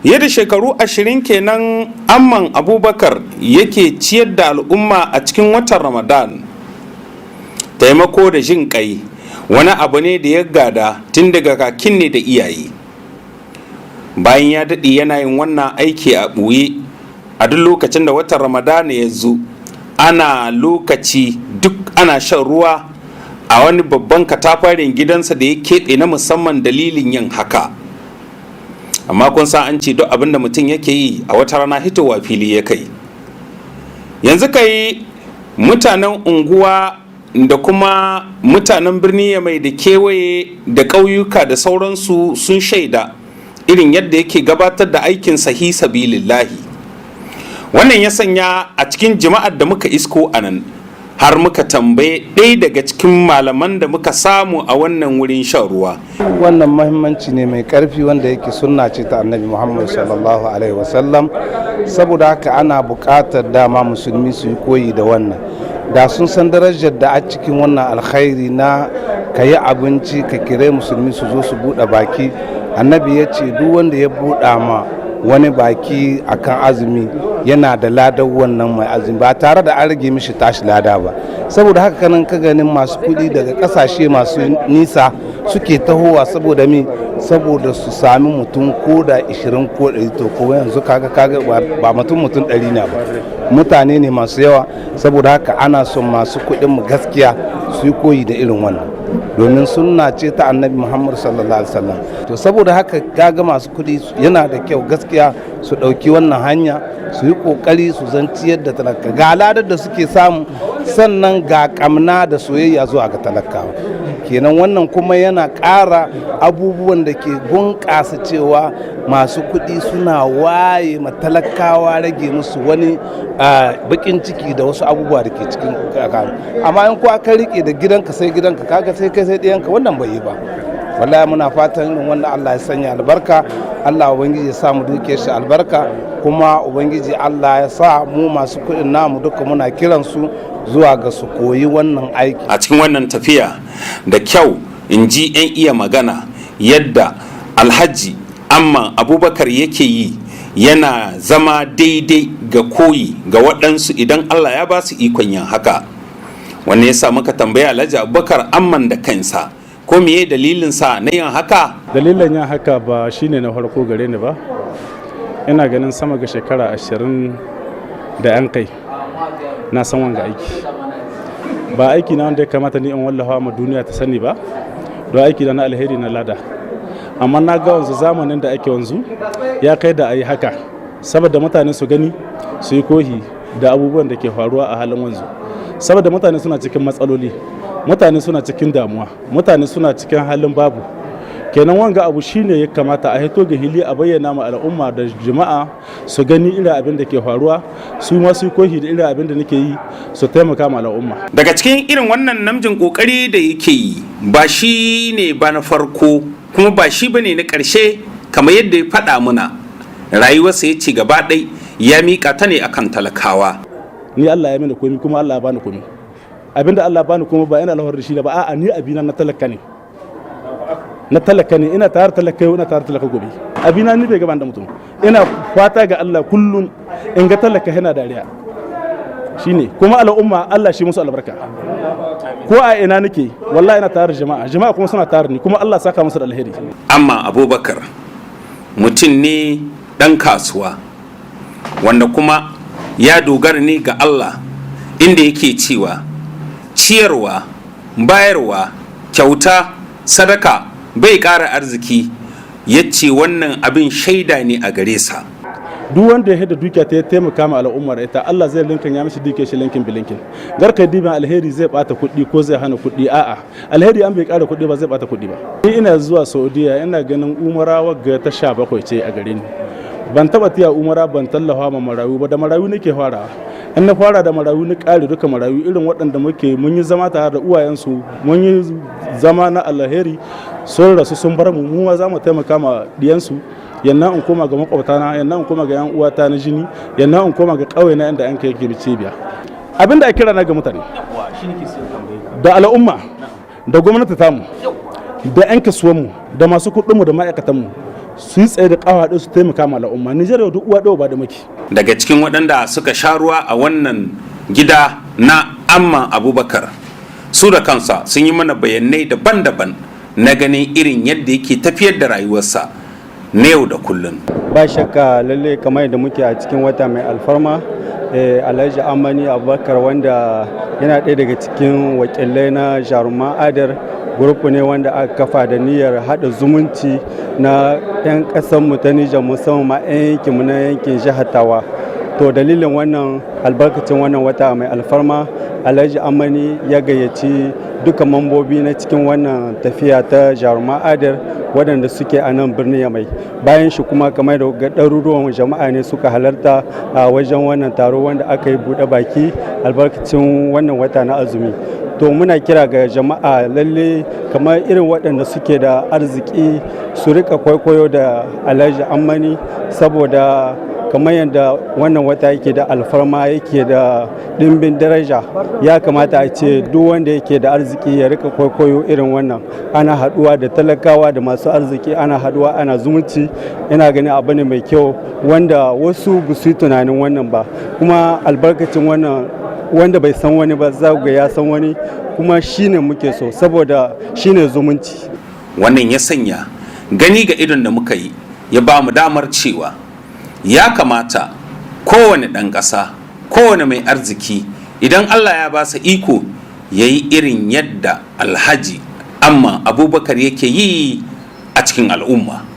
Yadda shekaru 20 kenan Amman Abubakar yake ciyar da al'umma a cikin watan Ramadan. Taimako da jin kai wani abu ne da ya gada tun daga kakanni da iyaye. Bayan ya daɗe yana yin wannan aiki a ɓoye, a duk lokacin da watan Ramadan ya zo, ana lokaci duk ana shan ruwa a wani babban katafaren gidansa da ya keɓe na musamman dalilin yin haka. Amma kun san an ce duk abin da mutum yake yi, a wata rana hitowa fili ya kai. Yanzu kai mutanen unguwa da kuma mutanen birni ya mai da kewaye da ƙauyuka da sauransu sun shaida irin yadda yake gabatar da aikin fi sabilillahi. Wannan ya sanya a cikin jama'ar da muka isko a nan har muka tambaye ɗaya daga cikin malaman da muka samu a wannan wurin shan ruwa. Wannan mahimmanci ne mai karfi wanda yake sunna ce ta Annabi Muhammad sallallahu alaihi wasallam. Saboda haka ana buƙatar dama musulmi su yi koyi da wannan, da sun san darajar da a cikin wannan alkhairi na ka yi abinci ka kire musulmi su zo su buɗe baki. Annabi ya ce duk wanda ya buɗa ma wani baki akan azumi, yana da ladar wannan mai azumi, ba tare da an rage mishi tashi lada ba. Saboda haka kanan ka ganin masu kuɗi daga ƙasashe masu nisa suke tahowa. Saboda mi? Saboda su sami mutum ko da 20 ko 100. To ko yanzu kaga ba mutum 100 ne ba, mutane ne masu yawa. Saboda haka ana son masu kuɗin mu gaskiya su yi koyi da irin wannan, domin sunna ce ta Annabi Muhammad sallallahu alaihi wasallam. To saboda haka kaga masu kuɗi yana da kyau gaskiya su ɗauki wannan hanya, su yi ƙoƙari su zan ciyar da talaka. Ga ladar da suke samu, sannan ga kamna da soyayya zuwa ga talakawa. Kenan wannan kuma yana ƙara abubuwan da ke bunƙasa cewa masu kuɗi suna waye ma talakawa, rage musu wani baƙin ciki da wasu abubuwa da ke cikin. Amma in kuwa ka riƙe da gidanka sai gidanka, kaga sai kai sai ɗiyanka, wannan bai yi ba. Wallahi muna fatan irin wannan Allah ya sanya albarka, Allah Ubangiji ya sa mu duke shi albarka. Kuma Ubangiji Allah ya sa mu masu kuɗin namu duka muna kiran su zuwa ga su koyi wannan aiki. A cikin wannan tafiya da kyau, in ji 'yan iya magana, yadda Alhaji Amma Abubakar yake yi yana zama daidai ga koyi ga waɗansu idan Allah ya ba su ikon yin haka. Wannan ya sa muka tambaya Alhaji Abubakar Amman da kansa ko meye dalilin sa na yin haka. Dalilin yin haka ba shine na farko gare ni ba. Ina ganin sama ga shekara 20 da yan kai na san wanga aiki. Ba aiki na wanda ya kamata ni in wallafa ma duniya ta sani ba, don aiki na alheri na lada. Amma na ga wanzu zamanin da ake wanzu ya kai da a yi haka, saboda mutane su gani su yi kohi da abubuwan da ke faruwa a halin wanzu. Saboda mutane suna cikin matsaloli, mutane suna cikin damuwa, mutane suna cikin halin babu. Kenan wanga abu shine ya kamata a hito ga hili a bayyana ma al'umma da jama'a su gani irin abin da ke faruwa, su ma su kohi da irin abin da nake yi, su taimaka ma al'umma. Daga cikin irin wannan namjin kokari da yake yi, ba shi ne ba na farko kuma ba shi bane na ƙarshe. Kamar yadda ya faɗa muna, rayuwarsa ya ce gaba ɗai ya miƙa ta ne akan talakawa. Ni Allah ya mini komi, kuma Allah ya bani komi. Abinda Allah ya bani kuma ba ina alfahari da shi ba. A'a, ni abina na talaka ne, na talaka ne. Ina tare talaka yau, ina tare talaka gobe. Abina ni bai gaban da mutum. Ina fata ga Allah kullun in ga talaka yana dariya, shine kuma al'umma Allah shi musu albarka. Ko a ina nake, wallahi ina tare da jama'a, jama'a kuma suna tare ni, kuma Allah saka musu da alheri. Amma Abubakar mutum ne ɗan kasuwa wanda kuma ya dogara ne ga Allah, inda yake cewa ciyarwa, bayarwa, kyauta, sadaka bai ƙara arziki. Ya ce wannan abin shaida ne a gare sa. Duk wanda ya hada dukiya ta ya taimaka ma al'ummar ita, Allah zai linkin ya mishi dukiya shi linkin bilinkin. Garka dibin alheri zai bata kuɗi ko zai hana kuɗi. A'a, alheri an bai ƙara kuɗi ba, zai bata kuɗi ba. Ni ina zuwa Saudiya, ina ganin umara wagga ta 17 ce a gare ni. Ban taba tiya umara ban tallafa ma marayu ba. Da marayu nake farawa. In na fara da marayu, ni kare duka marayu irin waɗanda muke mun yi zama tare da uwayensu, mun yi zama na alheri, sun rasu sun bar mu, mu ma za mu taimaka ma diyansu. Yannan in koma ga makwabtana, yannan in koma ga yan uwata na jini, yannan in koma ga ƙauye na inda an kai yake cibiya. Abinda a kira na ga mutane da al'umma da gwamnati tamu da 'yan kasuwanmu da masu kuɗinmu da ma'aikatanmu. Su yi tsaye da ƙawa su taimaka ma al'umma Nijar. Yau duk uwa ɗaya ba da muke. Daga cikin waɗanda suka sha ruwa a wannan gida na Amman Abubakar, su da kansa sun yi mana bayanai daban-daban na ganin irin yadda yake tafiyar da rayuwarsa na yau da kullum. Ba shakka, lalle kamar yadda muke a cikin wata mai alfarma, Alhaji Amani Abubakar, wanda yana ɗaya daga cikin wakilai na Jaruman Adar, groupe ne wanda aka kafa da niyyar haɗa zumunci na 'yan ƙasarmu ta Nijar, musamman ma 'yan yankinmu na yankin jihar Tawa. To, dalilin wannan, albarkacin wannan wata mai alfarma, Alhaji Amani ya gayyaci duka mambobi na cikin wannan tafiya ta Jaruman Adar waɗanda suke a nan birnin Yamai. Bayan shi kuma, kamar da ga ɗaruruwan jama'a ne suka halarta a wajen wannan taro wanda aka yi buɗe baki albarkacin wannan wata na azumi. To, muna kira ga jama'a, lalle kamar irin waɗanda suke da arziki su rika kwaikwayo da Alhaji Ammani, saboda kamar yadda wannan wata yake da alfarma, yake da ɗimbin daraja, ya kamata a ce duk wanda yake da arziki ya rika kwaikwayo irin wannan. Ana haɗuwa da talakawa da masu arziki, ana haɗuwa, ana zumunci. Ina ganin abu ne mai kyau wanda wasu ba su yi tunanin wannan ba. Kuma albarkacin wannan, wanda bai san wani ba za ga ya san wani, kuma shine muke so, saboda shine zumunci. Wannan ya sanya gani ga idon da muka yi ya ba mu damar cewa ya kamata kowane ɗan ƙasa, kowane mai arziki, idan Allah ya ba sa iko, ya yi irin yadda Alhaji Amma Abubakar yake yi a cikin al'umma.